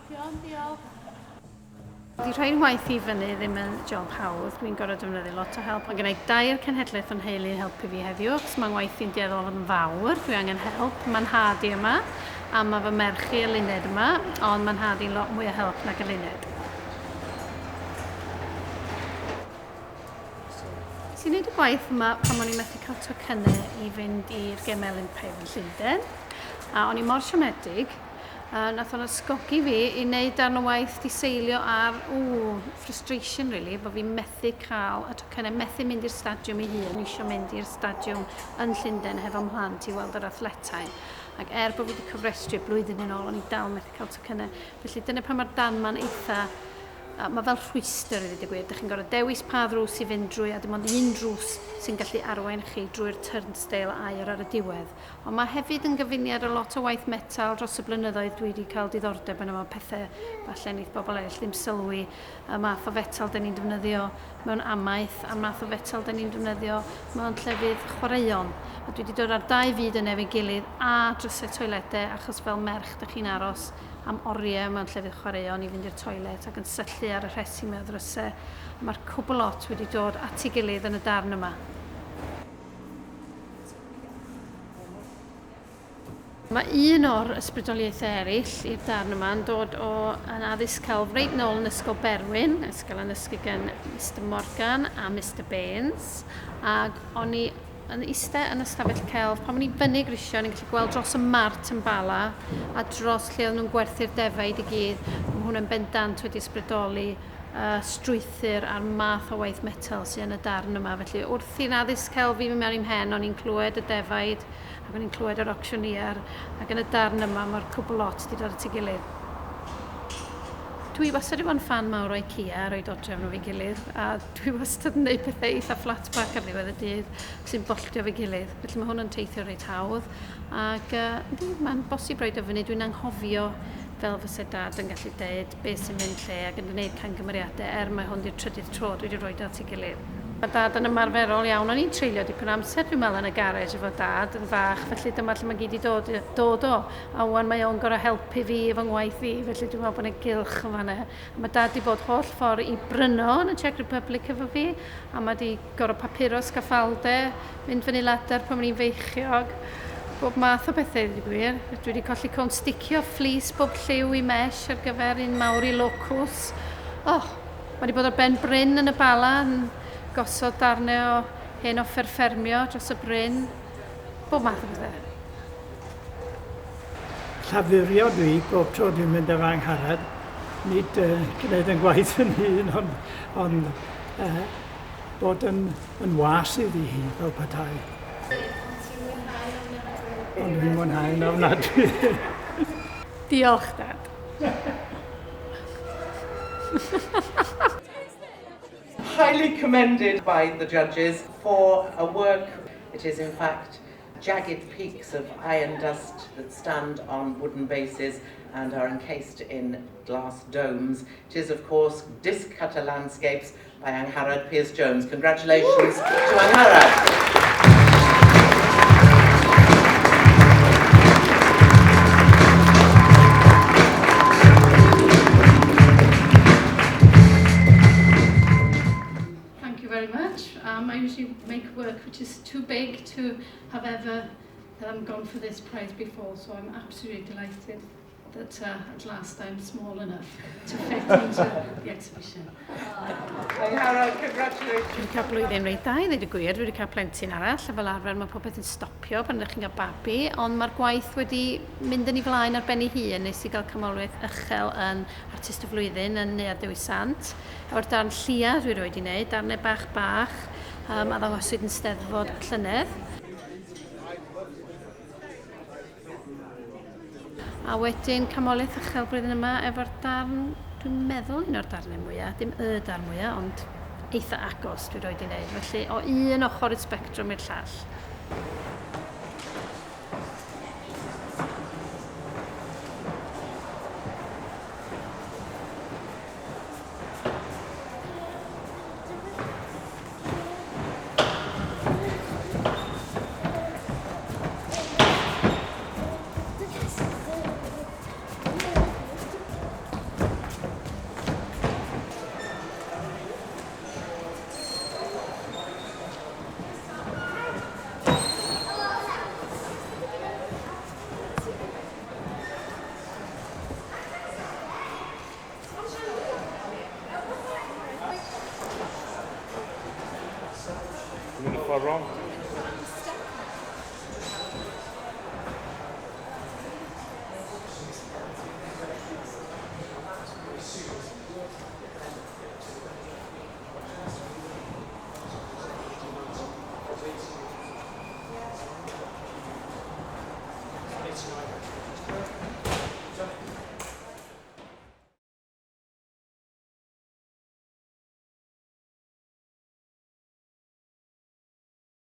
Iawn, diolch. Di rhoi ngwaith i fyny ddim yn job hawdd, dwi'n gorfod defnyddio lot o help. Mae gen i dair cenhedlaeth o'n nheulu yn helpu fi heddiw, achos mae ngwaith i'n dueddol o fod yn fawr, dwi angen help. Mae nhad i yma, a mae fy merch i Eluned yma, ond mae nhad i'n lot mwy o help nag Eluned. Nes i wneud y gwaith yma pan o'n i'n methu cael tocynnau i fynd i'r Gemau Olympaidd yn Llundain, a o'n i mor siomedig. A nath o'n ysgogi fi i wneud darn o waith 'di seilio ar, ww, frustration really, bod fi'n methu cael y tocynnau, methu mynd i'r stadiwm ei hun. O'n i eisiau mynd i'r stadiwm yn Llundain hefo mhlant i weld yr athletau. Ac er bod fi wedi cofrestru blwyddyn yn ôl, o'n i dal methu cael tocynnau. Felly dyna pan mae'r darn ma'n eitha, mae fel rhwystr i ddweud y gwir. Dych chi'n gorfod dewis pa ddrws i fynd drwy a dim ond un drws sy'n gallu arwain chi drwy'r turnstile aur ar y diwedd. Ond mae hefyd yn gyfuniad o lot o waith metal dros y blynyddoedd dwi wedi cael diddordeb yno fo, pethau falle wneith bobl eraill ddim sylwi, y math o fetal dan ni'n defnyddio mewn amaeth a'r math o fetal dan ni'n defnyddio mewn llefydd chwaraeon. A dwi wedi dod â'r dau fyd yna efo'i gilydd a drysau toiledau achos fel merch dych chi'n aros am oriau mewn llefydd chwaraeon i fynd i'r toilet ac yn syllu ar y rhesi 'ma o ddrysau. Mae'r cwbl lot wedi dod at ei gilydd yn y darn yma. Mae un o'r ysbrydoliaethau eraill i'r darn yma yn dod o yn addysg celf reit nôl yn Ysgol Berwyn, ysgol yn ysgu gan Mister Morgan a Mister Baines, ac o'n i yn iste yn ystafell celf, pan o'n i fyny grisiau, o'n i'n gallu gweld dros y mart yn Bala a dros lle oedden nhw'n gwerthu'r defaid i gyd. Mae hwnna'n bendant wedi ysbrydoli y strwythur a'r math o waith metel sy yn y darn yma. Felly wrth i'r addysg celf fi fynd mewn i'm mhen, o'n i'n clywed y defaid ac o'n i'n clywed yr auctioneer ac yn y darn yma mae'r cwbl lot wedi dod at ei gilydd. Dwi wastad wedi bod yn ffan mawr o Ikea a rhoi dodrefn efo'i gilydd a dwi wastad yn gwneud pethau eitha flat pack ar ddiwedd y dydd sy'n bolltio efo'i gilydd. Felly mae hwn yn teithio reit hawdd ac uh, mae'n bosib roed o fyny, dwi'n anghofio fel fyse dad yn gallu deud beth sy'n mynd lle ac yn gwneud camgymeriadau, er mai hwn 'di'r trydydd tro dwi 'di roid o at ei gilydd. Mae dad yn ymarferol iawn. O'n i'n treulio dipyn o amser dwi'n meddwl yn y garej efo dad yn fach, felly dyma lle mae gyd 'di dod, dod o. A ŵan mae o'n gorfod helpu fi efo ngwaith i, felly dwi'n meddwl bod 'na gylch yn fan'na. A mae dad 'di bod holl ffordd i Brno yn y Czech Republic efo fi, a mae 'di gorfod papuro sgaffalde, mynd fyny ladder pan o'n i'n feichiog, bob math o bethau i ddweud y gwir. Dwi wedi colli cwnt sticio fflis bob lliw i mesh ar gyfer un mawr i locws. Oh, mae wedi bod ar ben bryn yn y Bala yn gosod darnau o hen offer ffermio dros y bryn. Bob math o bethau. Llafurio dwi bob tro dwi'n mynd efo Angharad, nid uh, gwneud yn gwaith yn hun, ond, ond uh, bod yn, yn was iddi hi fel petai. Ond dwi'n mwynhau'n ofnadwy. Diolch, Dad. Highly commended by the judges for a work. It is in fact jagged peaks of iron dust that stand on wooden bases and are encased in glass domes. It is, of course, Disc Cutter Landscapes by Angharad Pierce Jones. Congratulations to Angharad. Thank you very much. I usually make work which is too big to have ever gone for this prize before, so I'm absolutely delighted that at last I'm small enough to fit into the exhibition. Angharad, congratulations. Dwi wedi cael blwyddyn reit dda i ddweud y gwir. Dwi wedi cael plentyn arall, a fel arfer mae popeth yn stopio pan ydych chi'n cael babi, ond mae'r gwaith wedi mynd yn ei flaen ar ben ei hun. Nes i gael canmoliaeth uchel yn Artist y Flwyddyn yn Neuadd Dewi Sant. Efo'r darn llia dwi rioed 'di wneud, darnau bach bach um, a ddangoswyd yn Steddfod y llynedd. A wedyn canmoliaeth uchel blwyddyn yma efo'r darn, dwi'n meddwl un o'r darnau mwyaf, dim y darn mwyaf, ond eitha agos dwi rioed 'di wneud. Felly o un ochr y sbectrwm i'r llall. diddorol.